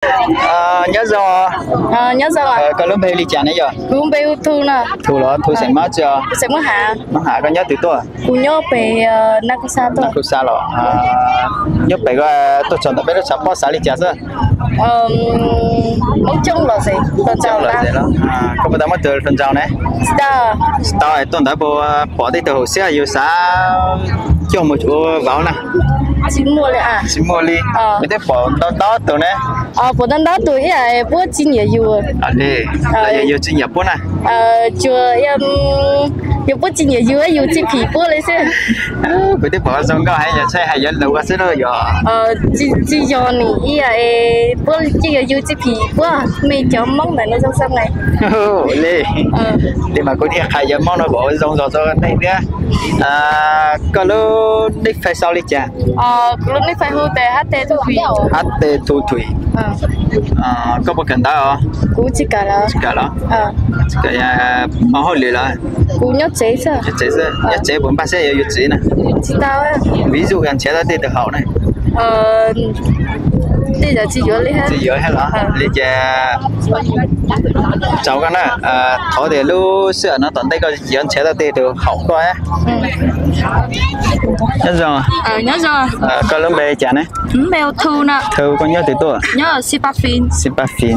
Nyob zoo. Nyob zoo. Koj lub npe li cas ne yog? Kuv npe hu Thu no. Thu los Thu xeem Hmoob tsi os? Xeem Hmoob Hav. Hmoob Hav, koj nyob twg tuaj? Kuv nyob pem Naj Kub Xa tuaj. Naj Kub Xa los. Nyob pem ko tuaj txog ntawm peb lub tshav pob xav li cas xwb? Hmoob Coob los xeem, Hmoob Coob los xeem. Koj puas tau muaj tus hluas nraug ne? Tsis tau. Tsis tau, tuaj ntawd puas pom tej tug haum xwb yus xav coj mus ua vauv na? Tsis muaj li. Tsis muaj li. Kuv twb pom ntau ntau tus ne. Pom ntau ntau tus ib yam puab tsis nyiam yus. Yog yus tsis nyiam puab na? Tsuas yog puab tsis nyiam yus, yus tsis phim puab li xwb. Kuv twb pom zoo nkauj heev, yog tshaj hais yuav lus ua xwb lauj yog? Tsis yog nim ib yam, puab yeej yog yus tsis phim puab, mej cov Hmoob ntawm no zoo zoo ne. Li, li mas kuv thiaj hais cov Hmoob no kom zoo zog rau nej thiab. Koj lub nick Face sau li cas? Kuv lub nick Face hu tias H T Thu Thuy. H T Thu Thuy. Koj puas kawm ntawv os? Kuv tsis kawm los. Tsis kawm los? Tsis kawm, ua hauj lwm los? Kuv nyob tsev xwb. Nyob tsev xwb. Nyob tsev puas npaj siab yuav yus txiv na? Tsis tau. Vis dụ nrhiav tau tej tus haum ne? Tej zaum tsis yuav li. Tsis yuav thiab los? Li ces tsaus koj na, thov tias lub sij hawm no tom ntej koj yuav nrhiav tau tej tus haum koj. Nyob zoo. Koj lub npe cas ne? Thu, koj nyob twg tuaj? Xib Pab Fis.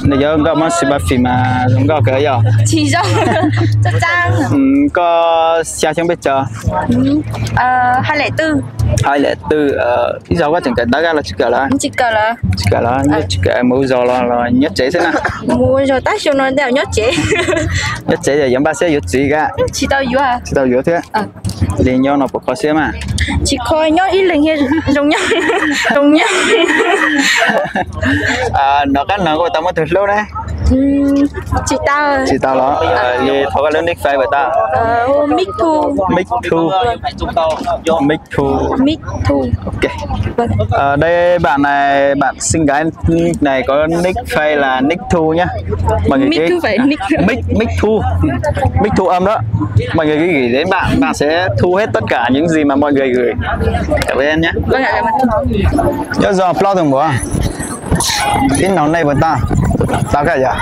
Nws yuav nkauj Hmoob Xib Pab Fis mas zoo nkauj kawg yog? Koj xya xyoo peb caug? Hais lawm twb, ib zaug koj tseem kawm ntawv los tsis kawm lawm? Tsis kawm los, tsis kawm mus ua zog los nyob tsev xwb na? Mus ua zog tab xyoo no nyob tsev. Nyob tsev yuav npaj siab yuav txiv kawg? Tsis tau yuav. Tsis tau yuav thiab. Li nyob no puas kho siab mas? Tsis kho, nyob ib leeg zoo nyob. Zoo nyob. Nov qab no koj tau muaj tus hlub ne? Tsis tau. Tsis tau los? Li thov koj lub nick Face puas tau? Mib Thu. Mib Thu. Mib Thu. Mib Thu. Ok. Đây bạn này, bạn xinh gái này có nick Face là Nick Thu nhá. Mọi người cứ Mib Thu Face, Nick Thu. Mib, Mib Thu. Mib Thu âm đó. Mọi người cứ gửi đến bạn, bạn sẽ thu hết tất cả những gì mà mọi người gửi. Cảm ơn nhé. Nyob zoo plaub tug npua. Ib noo nej puas tau? Tau kawg yog?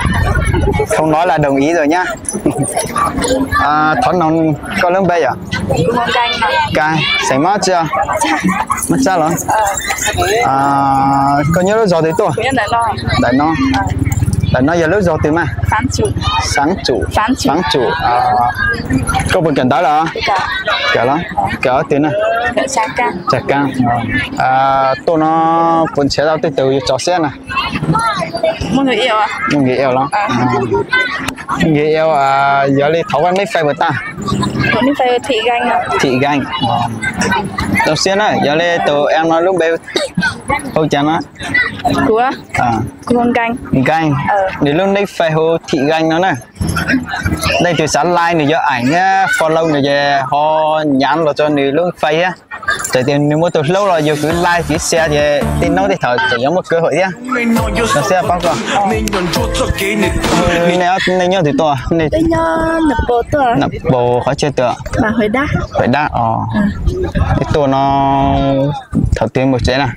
Không nói là đồng ý rồi nhá. Thov noo koj lub npe yog? Ka, xeem Mob Tsab? Mob Tsab los? Koj nyob lub zos twg tuaj? Ntawm no. Ntawm no yog lub zos twg mas? Xaav Tsum. Xaav Tsum. Koj puas kawm ntawv los? Kawm los? Kawm ob tug na? Tsa Kaab. Tuaj no puas nrhiav tau tej tus yuav tso siab na? Muaj nkawd eo los? Nkawd eo, yog li thov koj nick Face puas tau? Thim Gaej. Zoo siab na, yog li tus em no lub npe hu cas no? Nkeej. Nws lub nick Face hu Thim Gaej no na. Leej twg xav like nws cov ảnh thiab follow nws ces ho nhắn los rau nws lub Face thiab. Txawm tias nws muaj tus hlub los yus kwv like kwv share ces tej hnub tej thaum tseem yuav muaj cơ hội thiab. Zoo siab pab koj. Nej nyob twg tuaj? Nram Pos qhov chaw twg? Huav Dab os. Ib tuaj no thaum twg mus tsev na?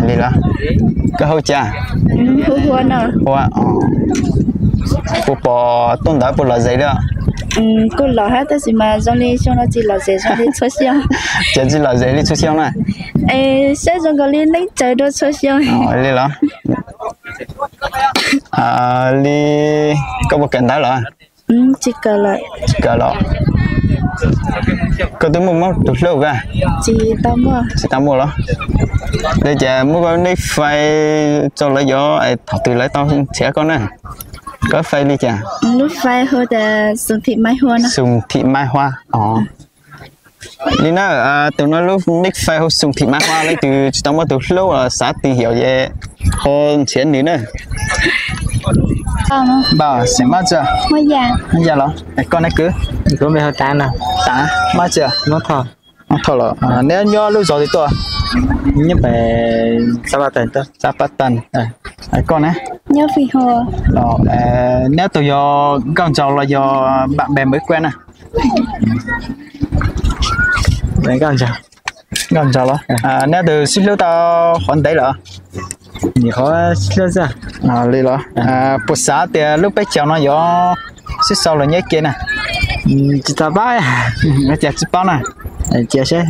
Li los? Koj hu cas? Huav. Puas pom tuaj ntawd puas lom zem li? Kuj lom hab tab sis mas zoo li xyoo no tsis lom zem zoo li txhua xyoo. Ces tsis lom zem li txhua xyoo na. Saib zoo nkaus li neej tsawv dua txhua xyoo. Li los? Li koj puas kawm ntawv los? Tsis kawm los. Koj twb muaj Hmoob tus hlub koj? Tsis tau muaj los? Li ces muab koj nick Face rau lawv yuav, thaum twg lawv tau nrhiav koj na? Koj Face li cas? Lub Face hu tias Xum Thim Maiv Hua. Xum Thim Maiv Hua. Li na, tus no lub nick Face hu Xum Thim Maiv Hua, leej twg tsis tau muaj tus hlub xav tìm hiểu ces ho nrhiav nws na. Npawg, xeem Mob Tsab? Mob Yaj los? Koj ne kwv? Mob Tsab? Mob Thoj los. Neb nyob lub zos twg tuaj? Xav Pab Tag. Koj ne? Neb tus yog nkauj nraug los yog bạn bè mới quen na? Nkauj Ntsag los? Neb tus sib hlub tau qhov ntev lawm? Li los? Puas xav tias lub peb caug no yuav sib sau los nyob ib ke na? Tsis tau paub. Ua cas tsis paub na? Cia seb.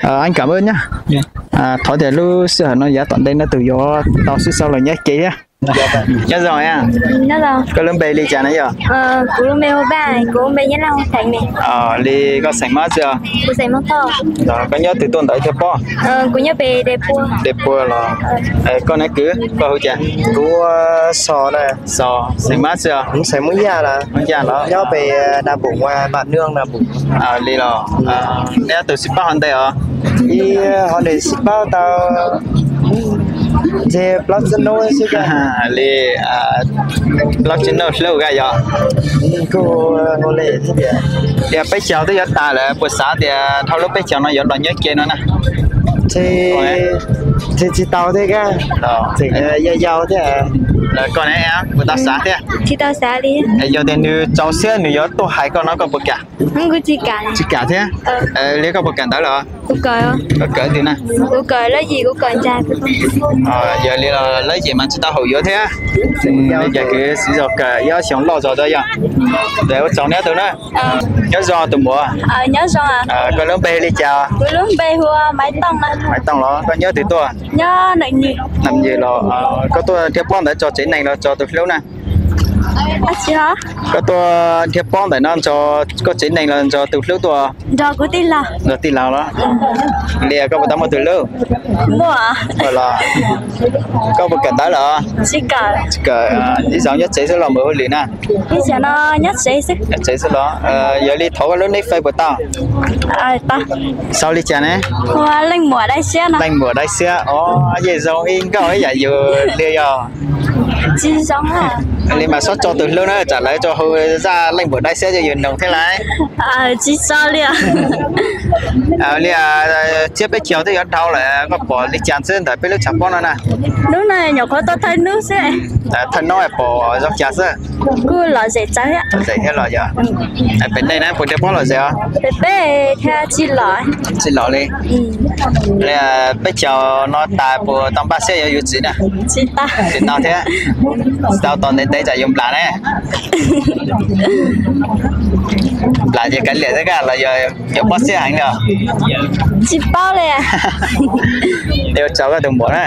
Anh cảm ơn nhá. Thov tias lub sij hawm no yav tom ntej neb tus yuav tau sib sau los nyob ib ke thiab. Nyob zoo. Koj lub npe li cas na yog? Li koj xeem Hmoob tsi os? Koj nyob twg tuaj ntawd thiaj pob? Dej Puag los? Koj ne kwv, koj hu cas? Kuv Xos. Xos, xeem Hmoob tsi os? Hmoob Yaj los? Nyob pem Nam Pum, Pam Nương Nam Pum. Li los? Neb ob tug sib paub qhov ntev os? Ib, qhov ntawd sib paub tau ntshe plaub tsib hnub xwb. Li plaub tsib hnub hlub koj yog? Kuj hu li thiab tias. Yog peb caug twb yuav tas lawm, puas xav tias dhau lub peb caug no yuav los nyob ib ke no na? Ntshe tsis tau thiab, koj tseem yau yau thiab. Koj ne, puas tau xav thiab? Yog tias nws txaus siab nws yuav tuaj hais koj no koj puas kam? Tsis kam thiab. Li koj puas kawm ntawv lawm? Kawm twg na? Yog li los lawv ces mas tsis tau haum yuav thiab. Li cas kwv siv zog kawm ib ob xyoos loj zog tso yog. Ua tsaug neb ob tug na. Nyob zoo tus muam. Koj lub npe li cas? Maiv Tooj los? Koj nyob twg tuaj? Nam Yis los? Koj tuaj nrhiav pob ntawd tso tsev neeg los tso tus hlub na? Koj tuaj nrhiav pob ntawm no tso koj tsev neeg los tso tus hlub tuaj? Nrog tij laug los? Li koj puas tau muaj tus hlub? Koj puas kawm ntawv lawm? Tsis kawm, ib zaug nyob tsev xwb los mus hauj lwm na? Nyob tsev xwb los? Yog li thov koj lub nick Face puas tau? Sau li cas ne? Leej Muam Dai Xiab os. Yej zoo ib nkauj ib yam yus li yog. Li mas txhob tso tus hlub na tsam lawv tso hu zaj Leej Muam Dai Xiab rau yus noog thiab lauj. Li tsiab peb caug twb yuav dhau lawm koj pom li cas xwb ntawm peb lub tshav pob no na? Hnub no nyuam qhuav tuaj thawj hnub xwb. Thawj hnub pom zoo cas xwb? Kuj lom zem thiab los yog? Pem nej na puas nrhiav pob lom zem os? Tsis lom li. Peb caug no tas puas tau npaj siab yuav yuav txiv na? Tsis tau thiab. Tsis tau tos ntev ntev tsam yuav nplam ne. Nplam ces kav liam xwb koj los yog yuav pob siab heev li os? Tsis paub li. Ua tsaug koj tus muam na.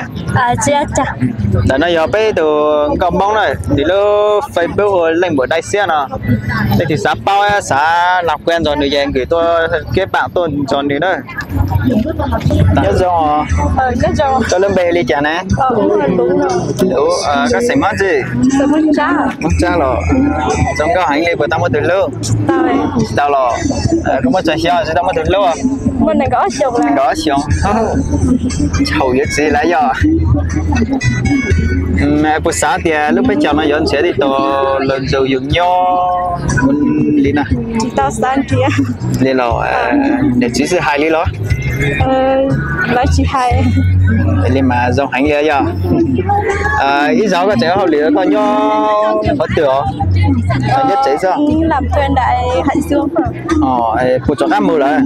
Ntawm no yog peb tus nkauj Hmoob na, nws lub Facebook hu Leej Muam Dai Xiab no. Leej twg xav paub xav las kuaj ntxog nws ces nkws tuaj keb pam tuaj ntxog nws na. Nyob zoo. Koj lub npe li cas na? Koj xeem Hmoob tsi? Hmoob Tsab los? Zoo nkauj heev li puas tau muaj tus hlub? Tsis tau los? Koj muaj tsawg xyoo tsis tau muaj tus hlub? Nees nkaum ob xyoos. Haum yuav txiv lawm yog? Puas xav tias lub peb caug no yuav nrhiav tau los nrog yus nyob li na? Li los niam txiv xwb hais li los? Li mas zoo heev li yog. Ib zaug koj tseem ua hauj lwm koj nyob qhov twg os? Nyob tsev xwb? Puas rov qab mus lawm?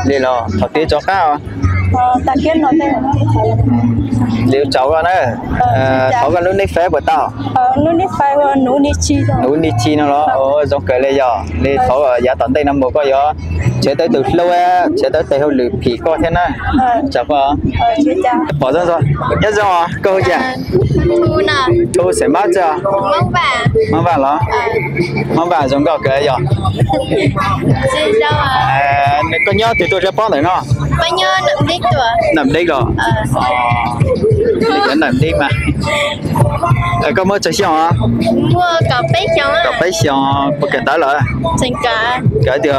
Li los thaum twg rov qab os? Li ua tsaug koj na. Thov koj lub nick Face puas tau? Nuv Ni Tsi no los? Zoo kawg li yog li. Thov yav tom ntej no mus koj yuav nrhiav tau tus hlub, nrhiav tau tes hauj lwm phim koj thiab na. Tsaug koj. Pom zoo zoo. Nyob zoo os, koj hu cas? Hu xeem Hmoob tsi? Hmoob Vaj los? Hmoob Vaj zoo nkauj kawg yog. Koj nyob twg tuaj nrhiav pob ntawm no? Nam Deb los? Nam Deb mas. Koj muaj tsawg xyoo os? Kaum peb xyoos. Puas kawm ntawv lawm? Kawm twg?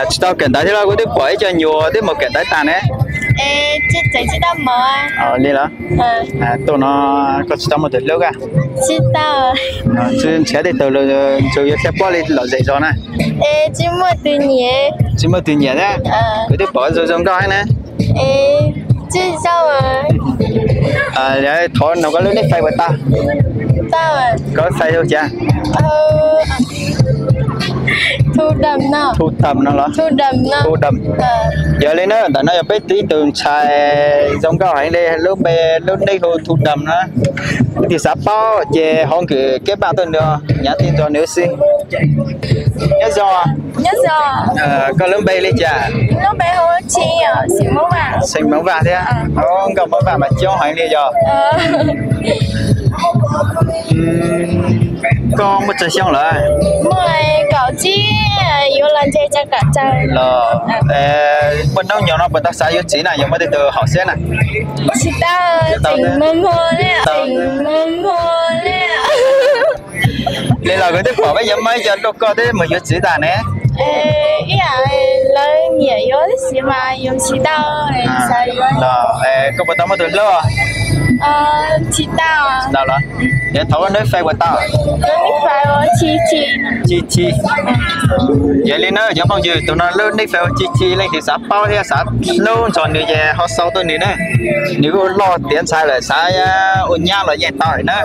Tsis tau kawm ntawv thiab los? Kuv twb pom ib co nyuam twb mus kawm ntawv tag ne. Li los? Tuaj no koj tsis tau muaj tus hlub a? Tsis nrhiav tej tug los ntshe yuav txhia pob li lom zem zog na. Tsis muaj tus nyiam thiab. Kuv twb pom zoo zoo nkauj heev na. Thov nug koj lub nick Face puas tau? Koj Face hu cas? Thu Dam no los? Thu Dam. Yog li na, ntawm no yog peb tib tug ntxhais zoo nkauj heev li, lub npe, lub nick hu Thu Dam na. Leej twg xav paub ces hov kws keb paj tuaj nws, nyav tij nrog nws xwb. Nyob zoo. Koj lub npe li cas? Xeem Hmoob Vaj thiab. Nkauj Hmoob Vaj mas coob heev li yog. Koj muaj tsawg xyoo lawm? Los, muaj hnub nyoog no puas tau xav yuav txiv na, yuav muaj tej tug haum siab na? Li los kuv twb pom peb cov Hmoob cov luaj koj twb mus yuav txiv tas ne. Lawv nyiam yuav tab sis mas yuav tsis tau. Koj puas tau muaj tus hlub? Tsis tau. Yuav thov koj nick Face puas tau? Chi Chi. Yog li na cov phooj ywg, tus no lub nick Face hu Chi Chi, leej twg xav paub thiab xav hlub nrog nws ces ho sau tuaj nws na. Nws kuj loj tiav ntxhais lawm, xav ua nyab los yeej tau na.